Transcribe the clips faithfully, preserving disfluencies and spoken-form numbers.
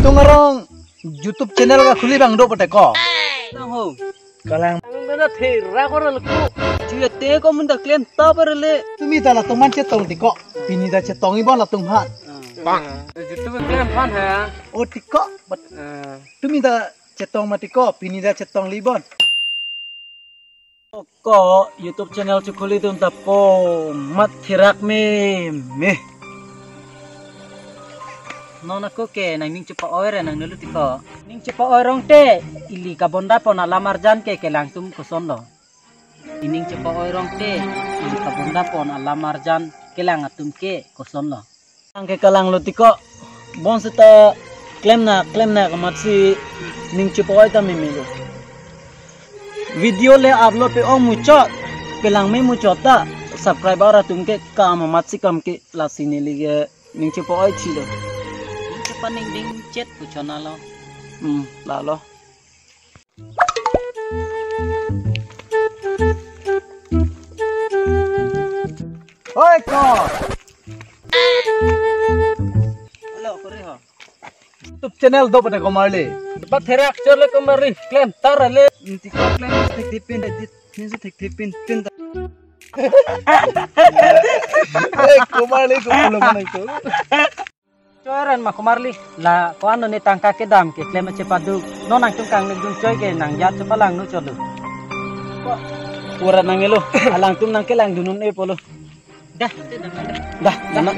Tung arong YouTube channel kakhuli abang do pute ko. Nang ho. Kalang. Ang nana thera ko rel ko. Chuya te ko mun ta klem ta parle. Tumi ta latum aphan chetong ti ko. Pini ta chetong ibon latum aphan. Bang. YouTube klem aphan ha. O ti ko. But Ah. tumi ta chetong mati ko. Pini ta chetong li bon. Ko YouTube channel chekhuli dun ta po mat therak me me. Non ako ke nangning chepa-oi re nang nulu ti ko. Ning chepa-oi rong te ili kabonda pon alam arjan ke kelang atum koson lo. Ining chepa-oi rong te ili kabonda pon alam arjan kelang atum ke koson lo. Ang ke kalang lo ti ko. Bon seta klem na klem na kamatsi ning chepa-oi ta meme lo. Video le upload pe-ong muchot, pelang me muchot ta subscriber atum ke kam amatsi kam ke lasi neli ke ning chepa-oi chilo. Ning chepa ning ding chet pu chona lo. Hmm, lalo. Oi ko. Hello, kore ho. YouTube channel do pute komarli. Ba therak chor le komarli. Klem tar le. Ti ko klem thik thik pin, thik thik pin, pin ta. Eh, komarli ko pulo mana itu. Choiran ma komarli. La ko-an ne tangka kedam ke klem chepaduk. Non nangtum kangnek dun choi ke nang jat chepalang nu cholo. Ko. Ora nang elo. Alangtum nang kelang dunun e polo. Dah, dah, dah. Dah, dah, dah.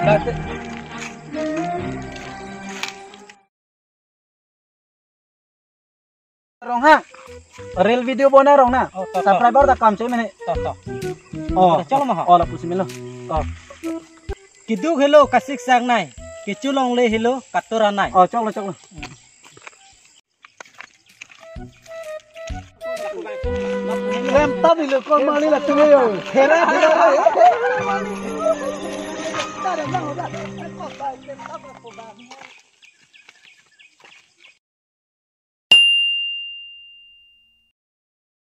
Dah, dah. Rong ha. Reel video bona rong na. Oh, to, to. Subscriber ta kam choi mene. To, to. Oh, cholo ma ha. Oh, lapusi melo. Oh. Keduk helo kasik sang nai. Kechu longle helo katura nai. Oh, cholo, cholo. Klem ta bilo komarli latum yo. Hera, hera.